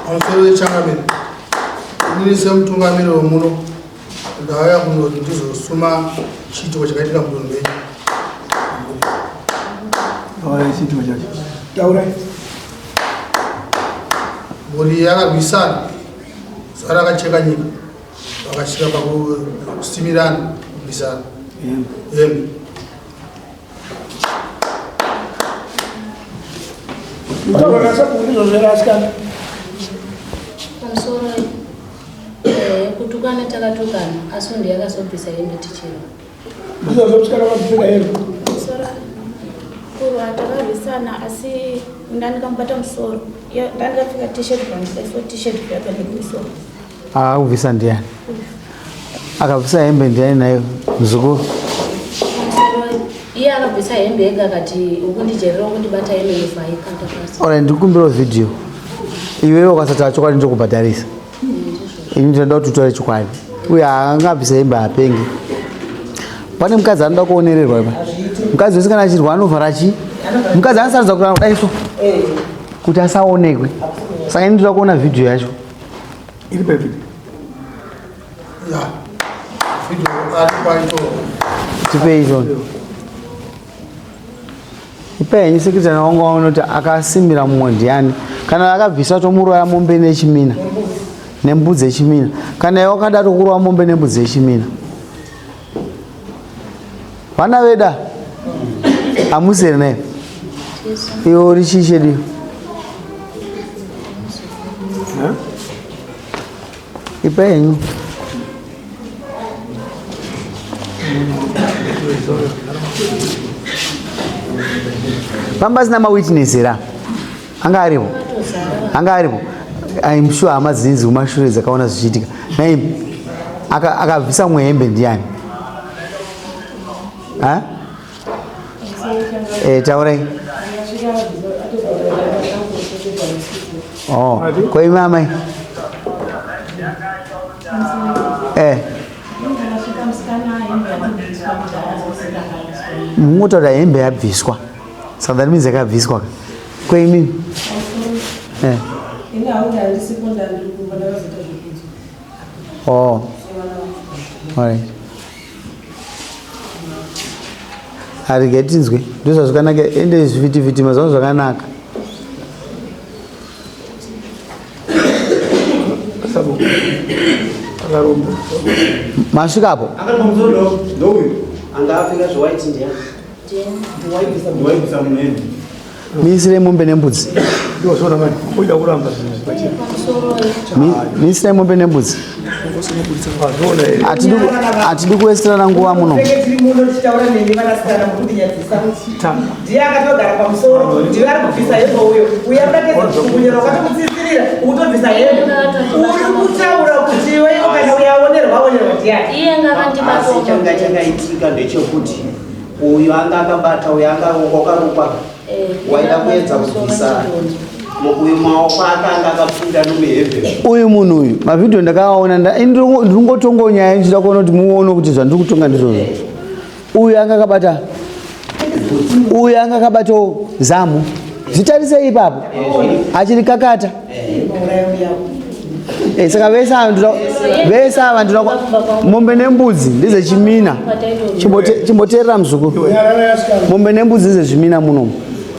Pamusoro wechangamire, inini semutungamiri wemuno ndauya kunoti ndizosuma chiitiko chakaitika mudunhu menyu. Taurai chiitiko chacho. Taurai. Mhuri yakarwisana zuva rakacheka nyika vakasvika pakusimirana kubvisana hembe. Pamusoro eh, kutukana takatukana asi ndiye akazobvisa hembe tichiro. Ndizvozvo musikana vakupfeka hembe. Musoro kurwa takarwisana asi ndandikamubata musoro. Ndandikapfeka t-shirt pandikaiswa t-shirt paya kumusoro. Akakubvisa ndiani? Akabvisa hembe ndiani nayo muzukuru? Iye akabvisa hembe ega akati ukundijerera ukundibata hembe ndofa aikanda pasi. Ora ndikumbirawo video. Iwewe ukasataura chokwadi ndokubhadharisa. Ini ndinoda kuti utore chokwadi. Uye angabvisa hembe hapengi. Pane mukadzi anoda kuonererwa ipa. Mukadzi wese kana achirwa anovhara chi? Mukadzi anosarudza kurara kudai so. Kuti asaonekwe. Saka ini ndinoda kuona video yacho. Iri pavideo. Ya. Video ari paito. Tipei izvozvo. Ipai henyu sekretary wangu waona kuti akasimira mumwe ndiani. Kana akabvisa tomuroya mombe nechimina. Nembudzi yechimina. Kana iwe wakada tokurowa mombe nembudzi yechimina. Vana veda. Hamusi here naye? Iwe uri chii chedu? Ipai henyu. Pamba pasina mawitness here? Anga aripo? Anga aripo? I'm sure hama dzinzi kumashure dzakaona zvichiitika. Naimi akabvisa mumwe hembe ndiani? Ha? Eh, taurai. Oh, kwa imi amai? Eh. Mungotaura hembe yabviswa. Saka that means yakabviswa ka. Kwa imi? Eh. Oh. All right. Arege tinzwe. Ndozvazvakanaka ende zvivhitivhiti mazuva ano zvakanaka. Masvikapo. Miisire mombe nembudzi. Miisire mombe nembudzi. Hatidi kuwestirana nguva muno. Ndiye akatogara pamusoro, ndiye ari kubvisa hembe uyo. Uyo akateza kunyora wakatomutsitsirira, ukutobvisa hembe. Uri kutaura kuti iwe kana uyaonerwa onerwa ndiani? Iye ngakandibata. Asi changa chakaitika ndechekuti uyu anga akabata uyu anga wakarukwa Eh, waida kuedza kubvisa uyu maoko ake anga akapinda nomuhembe. Uyu munhu uyu mavhidhiyo ndakaona ndiri nyaya ndichida kuona kuti muone kuti zvandiri kutonga ndizvozvo. Uyu anga akabata uyu anga akabatawo zamu zvitarisei ipapo achiri kakata Eh, saka vese ava ndinoda vese ava ndinoda mombe nembudzi ndezechimina chimboteerera muzukuru mombe nembudzi ndezvezvimina munomu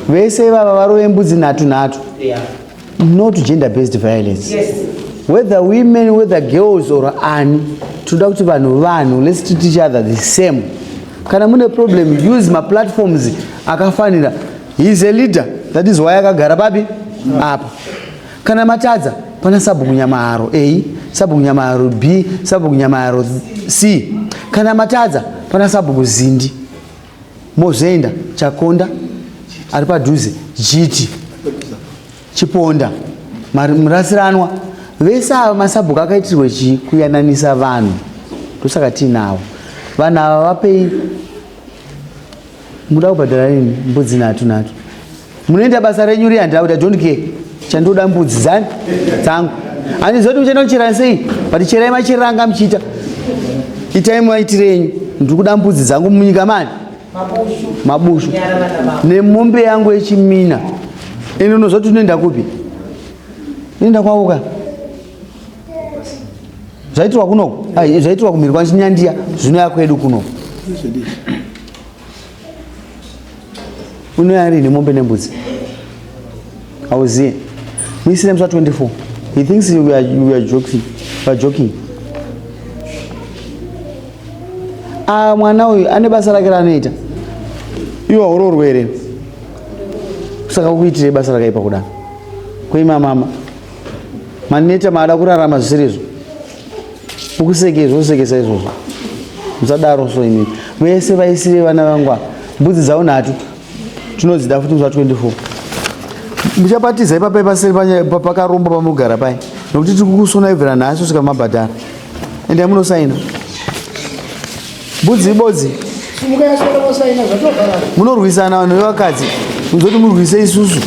vese ivava varove mbudzi nhatu nhatu no to gender based violence yes. Whether women, whether girls or ani, tinoda kuti vanhu vanhu, let's treat each other the same. Kana mune problem, use ma platforms akafanira. He is a leader, that is why akagara papi apa. Kana matadza, pana sabhuku Nyamaharo A, sabhuku Nyamaharo B, sabhuku Nyamaharo C. Kana matadza, pana sabhuku Zindi. Mozoenda Chakonda ari padhuze, Jiti. Chiponda, Murasiranwa, vese ava masabhuku akaitirwe chii? Kuyananisa vanhu. Ndosaka tiinavo vanhu ava. Vapei muda kubhadhara nini mbudzi nhatu nhatu. Munoita basa renyu riya ndauda, don't care. Chandoda mbudzi dzani dzangu. Handiziva kuti muchaenda kuchera sei, but cherai macherera anga muchiita. Itai maitire enyu. Ndiri kuda mbudzi dzangu munyika mani mabushu nemombe yangu yechimina. Ende unozva kuti unoenda kupi? Unoenda kwavo ka? Zvaitirwa kunoko? Ai, zvaitirwa kumhiri kwaChinyandiya, zvinouya kwedu kunoko. Unouya rini mombe nembudzi? Hauziye. Muisire musi wa 24. He thinks we are joking. We are joking. Ah, mwana uyu ane basa rake raanoita. Iwe hauroorwe here? Saka ukuitire basa rakaipa kudaro. Kuima mama. Maneta maada kurarama zvisiri izvo. Ukuseke izvo usekesa izvozvo. Musadaro so imi. Vese vaisire vana vangu ava. Mbudzi dzavo nhatu. Tinodzida futi musi wa 24. Muchapatiza ipapa paseri pakaromba pamugara pai. Nokuti tiri kukusona ibvira nhasi kusvika mabhadhara. Endai munosaina. Mbudzi ibodzi. Munorwisana vanhu vevakadzi. Muzoti murwise isusu.